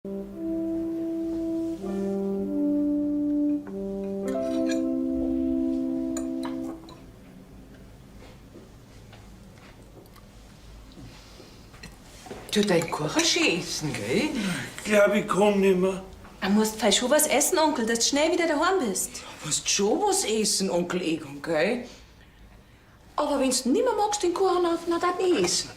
Du, dein Kuchen schön essen, gell? Ich glaub, ich kann nimmer. Du musst fei schon was essen, Onkel, dass du schnell wieder daheim bist. Musst schon was essen, Onkel Egon, gell? Aber wenn's nimmer magst, den Kuchen, dann darf ich essen.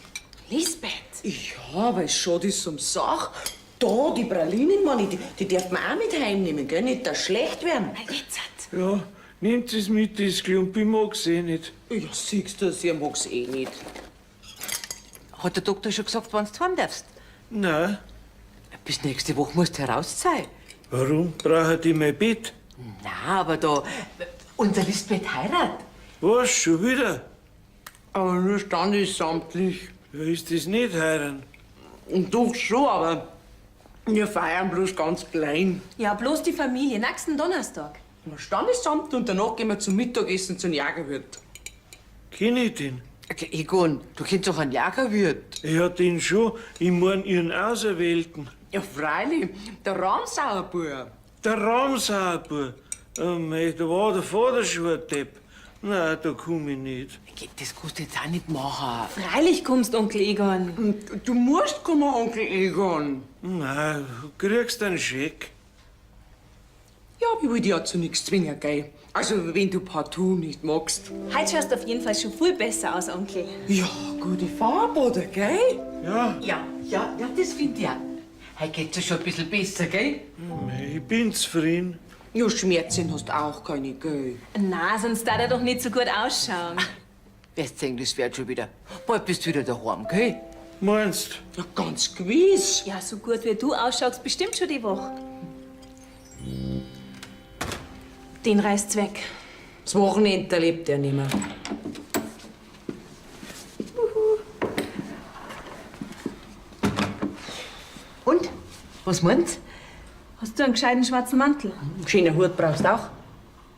Lisbeth. Ja, weil schon ist um Sach. Da, die Pralinen, Mann, die darf man auch mit heimnehmen, gell? Nicht, dass schlecht werden. Na, jetzt hat. Ja, nehmt es mit, das Klump, ich mag's eh nicht. Ja, siehst du, sie mag's eh nicht. Hat der Doktor schon gesagt, wann du heim darfst? Nein. Bis nächste Woche musst du heraus sein. Warum? Braucht ich mein Bett? Na, aber da. Unser Lisbeth heiratet. Was, schon wieder? Aber nur standesamtlich. Ja, ist das nicht heiraten? Und doch schon, aber wir feiern bloß ganz klein. Ja, bloß die Familie, nächsten Donnerstag. Na, Standesamt und danach gehen wir zum Mittagessen zum Jagerwirt. Kenn ich den? Okay, Egon, du kennst doch einen Jagerwirt. Ja, den schon. Ich mein ihren Auserwählten. Ja, freilich, der Ramsauer Bub. Der Ramsauer Bub. Oh mei, da war der Vater schon ein Depp. Nein, da komm ich nicht. Das kannst du jetzt auch nicht machen. Freilich kommst, Onkel Egon. Du musst kommen, Onkel Egon. Nein, du kriegst einen Scheck. Ja, ich will dich ja zu nichts zwingen, gell? Also, wenn du partout nicht magst. Heute schaust du auf jeden Fall schon viel besser aus, Onkel. Ja, gute Farbe, oder, gell? Ja. Ja, ja, ja, das find ich auch. Heute geht's ja schon ein bisschen besser, gell? Ich bin zufrieden. Ja, Schmerzen hast auch keine, gell? Na, sonst darf er doch nicht so gut ausschauen. Wirst sehen, das wird schon wieder. Bald bist du wieder daheim, gell? Meinst? Ja, ganz gewiss. Ja, so gut wie du ausschaust, bestimmt schon die Woche. Den reißt's weg. Das Wochenende lebt er nimmer. Und? Was meinst? Hast du einen gescheiten schwarzen Mantel? Einen schönen Hut brauchst du auch.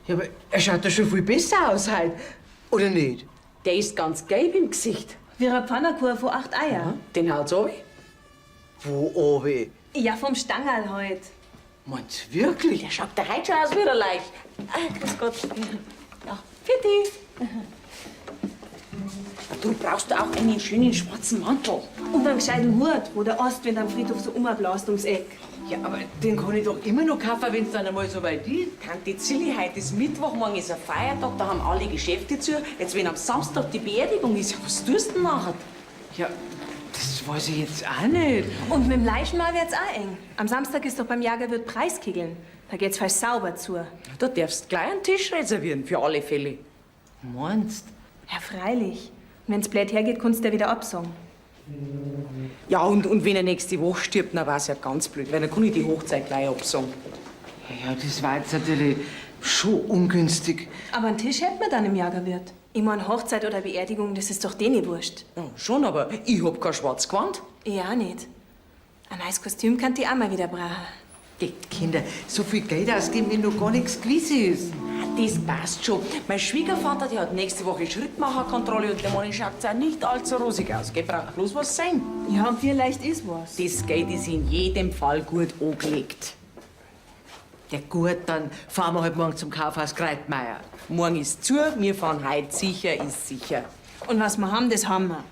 Ja, aber er schaut doch schon viel besser aus heute. Oder nicht? Der ist ganz gelb im Gesicht. Wie ein Pfannkuchen von 8 Eier. Den haut's runter. Wo oben? Ja, vom Stangerl halt. Meinst du wirklich? Der schaut der heute schon aus wie ein Leich. Ah, grüß Gott. Ja, für dich. Du brauchst auch einen schönen schwarzen Mantel. Und einen gescheiten Hut, wo der Ostwind am Friedhof so umbläst ums Eck. Ja, aber den kann ich doch immer noch kaufen, wenn's dann einmal so weit ist. Tante Zilli, heute ist Mittwoch, morgen ist ein Feiertag, da haben alle Geschäfte zu. Jetzt, wenn am Samstag die Beerdigung ist, ja, was tust du denn nachher? Ja, das weiß ich jetzt auch nicht. Und mit dem Leichenmahl wird's auch eng. Am Samstag ist doch beim Jagerwirt Preiskegeln. Da geht's fast sauber zu. Da darfst du gleich einen Tisch reservieren, für alle Fälle. Meinst? Ja, freilich. Und wenn's blöd hergeht, kannst du ja wieder absagen. Ja, und wenn er nächste Woche stirbt, dann war's ja ganz blöd, weil dann kann ich die Hochzeit gleich absagen. Ja, das war jetzt natürlich schon ungünstig. Aber einen Tisch hätten wir dann im Jagerwirt. Ich mein, Hochzeit oder Beerdigung, das ist doch denen wurscht. Ja, schon, aber ich hab kein schwarzes Gewand. Ich auch nicht. Ein neues Kostüm kann die auch mal wieder brauchen. Die Kinder, so viel Geld ausgeben, wenn noch gar nichts gewiss ist. Das passt schon. Mein Schwiegervater, der hat nächste Woche Schrittmacherkontrolle und der Mann schaut auch nicht allzu rosig aus. Gell? Braucht bloß was sein. Ja, und vielleicht ist was. Das Geld ist in jedem Fall gut angelegt. Ja gut, dann fahren wir halt morgen zum Kaufhaus Greitmeier. Morgen ist zu, wir fahren heute sicher, ist sicher. Und was wir haben, das haben wir.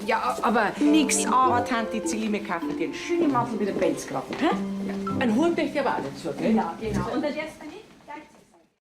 Ja, aber... Nix aber, Tante Zilli, wir kaufen dir einen schönen Mantel mit einem Pelzkragen. Hä? Ja. Einen Hut möchte ich aber auch dazu, gell? Ja, genau. Und da darfst du nicht